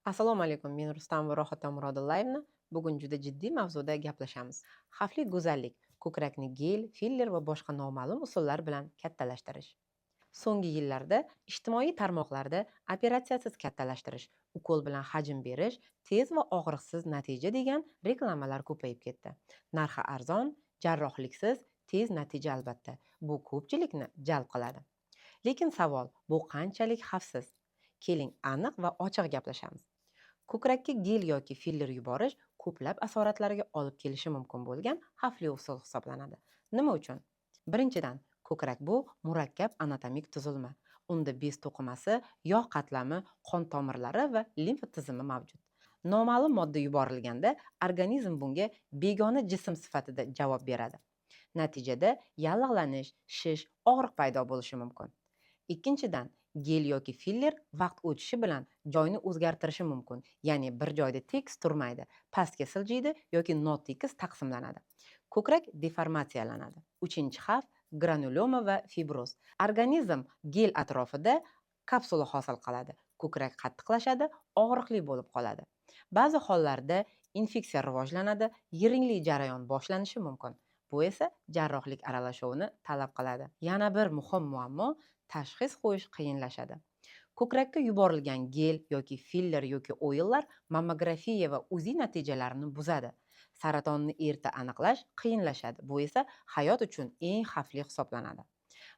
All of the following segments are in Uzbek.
Assalomu alaykum, men Rustamova Rohata Murodillayevna. Bugun juda jiddiy mavzuda gaplashamiz. Xavfli go'zallik, ko'krakni gel, filler va boshqa noma'lum usullar bilan kattalashtirish. So'nggi yillarda ijtimoiy tarmoqlarda operatsiyasiz kattalashtirish, ukol bilan hajm berish, tez va og'riqsiz natija degan reklamalar ko'payib ketdi. Narxi arzon, jarrohliksiz, tez natija albatta. Bu ko'pchilikni jalb qiladi. Lekin savol, bu qanchalik xavfsiz? Keling, aniq va ochiq gaplashamiz. Ko'krakka gel yoki filler yuborish ko'plab asoratlarga olib kelishi mumkin bo'lgan xavfli usul hisoblanadi. Nima uchun? Birinchidan, ko'krak bu murakkab anatomik tuzilma. Unda bez to'qimasi, yog' qatlami, qon tomirlari va limfa tizimi mavjud. Noma'lum modda yuborilganda organizm bunga begona jism sifatida javob beradi. Natijada yallig'lanish, shish, og'riq paydo bo'lishi mumkin. Ikkinchidan, gel yoki filler vaqt o'tishi bilan joyni o'zgartirishi mumkin. Ya'ni bir joyda tekis turmaydi, pastga siljiydi yoki notekis taqsimlanadi. Ko'krak deformatsiyalanadi. Uchinchi xavf granuloma va fibroz. Organizm gel atrofida kapsula hosil qiladi. Ko'krak qattiqlashadi, og'riqli bo'lib qoladi. Ba'zi hollarda infeksiya rivojlanadi, yiringli jarayon boshlanishi mumkin. Bu esa jarrohlik aralashuvini talab qiladi. Yana bir muhim muammo: tashxis qo'yish qiyinlashadi. Ko'krakka yuborilgan gel yoki filler yoki oillar mammografiya va UZI natijalarini buzadi. Saratonni erta aniqlash qiyinlashadi. Bu esa hayot uchun eng xavfli hisoblanadi.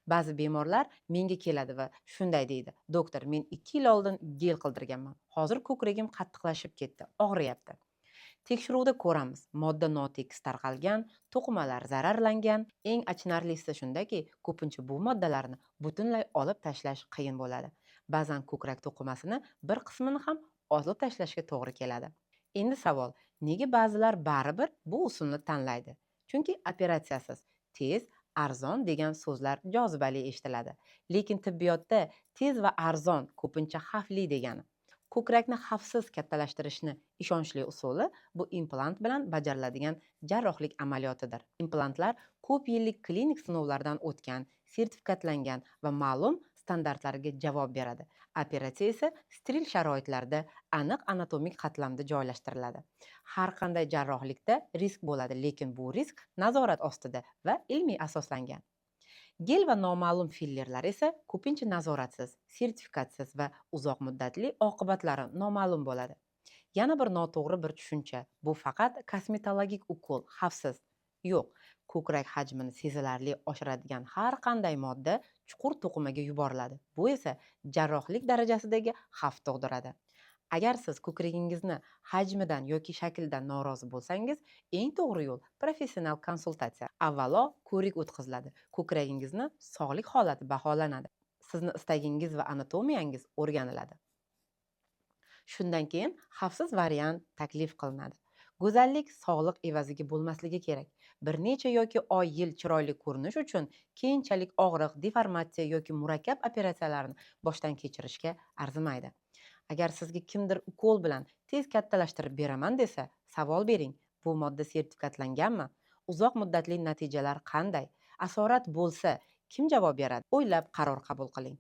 Ba'zi bemorlar menga keladi va shunday deydi: "Doktor, men 2 yil oldin gel qildirganman. Hozir ko'kragim qattiqlashib ketdi, og'riyapti." Tekshiruvda ko'ramiz, modda notekis tarqalgan, to'qimalar zararlangan. Eng achinarlisi shundaki, ko'pincha bu moddalarni butunlay olib tashlash qiyin bo'ladi. Ba'zan ko'krak to'qimasini bir qismini ham olib tashlashga to'g'ri keladi. Endi savol, nega ba'zilar baribir bu usulni tanlaydi? Chunki operatsiyasiz, tez, arzon degan so'zlar jozibali eshitiladi. Lekin tibbiyotda tez va arzon ko'pincha xavfli degani. Ko'krakni xavfsiz kattalashtirishni ishonchli usuli bu implant bilan bajariladigan jarrohlik amaliyotidir. Implantlar ko'p yillik klinik sinovlardan o'tgan, sertifikatlangan va ma'lum standartlarga javob beradi. Operatsiya esa steril sharoitlarda, aniq anatomik qatlamda joylashtiriladi. Har qanday jarrohlikda risk bo'ladi, lekin bu risk nazorat ostida va ilmiy asoslangan. Gel va noma'lum fillerlar esa ko'pincha nazoratsiz, sertifikatsiz va uzoq muddatli oqibatlari noma'lum bo'ladi. Yana bir noto'g'ri bir tushuncha: bu faqat kosmetologik ukol, xavfsiz. Yo'q, ko'krak hajmini sezilarli oshiradigan har qanday modda chuqur to'qimaga yuboriladi. Bu esa jarrohlik darajasidagi xavf tug'diradi. Agar siz ko'kragingizni hajmidan yoki shaklidan norozi bo'lsangiz, eng to'g'ri yo'l professional konsultatsiya. Avvalo ko'rik o'tkaziladi. Ko'kragingizni sog'lik holati baholanadi. Sizni istagingiz va anatomiyangiz o'rganiladi. Shundan keyin xavfsiz variant taklif qilinadi. Go'zallik sog'liq evaziga bo'lmasligi kerak. Bir necha yoki oy, yil chiroyli ko'rinish uchun keyinchalik og'riq, deformatsiya yoki murakkab operatsiyalarni boshdan kechirishga arzimaydi. Agar sizga kimdir ukol bilan tez kattalashtirib beraman desa, savol bering: bu modda sertifikatlanganmi? Uzoq muddatli natijalar qanday? Asorat bo'lsa, kim javob beradi? O'ylab qaror qabul qiling.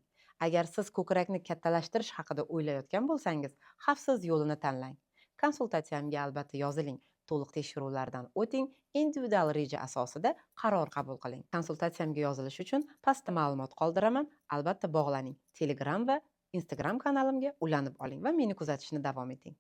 Agar siz ko'krakni kattalashtirish haqida o'ylayotgan bo'lsangiz, xavfsiz yo'lini tanlang. Konsultatsiyamga albatta yoziling. To'liq tekshiruvlardan o'ting, individual reja asosida qaror qabul qiling. Konsultatsiyamga yozilish uchun pastda ma'lumot qoldiraman. Albatta bog'laning. Telegram va Instagram kanalimga ulanib oling va meni kuzatishni davom eting.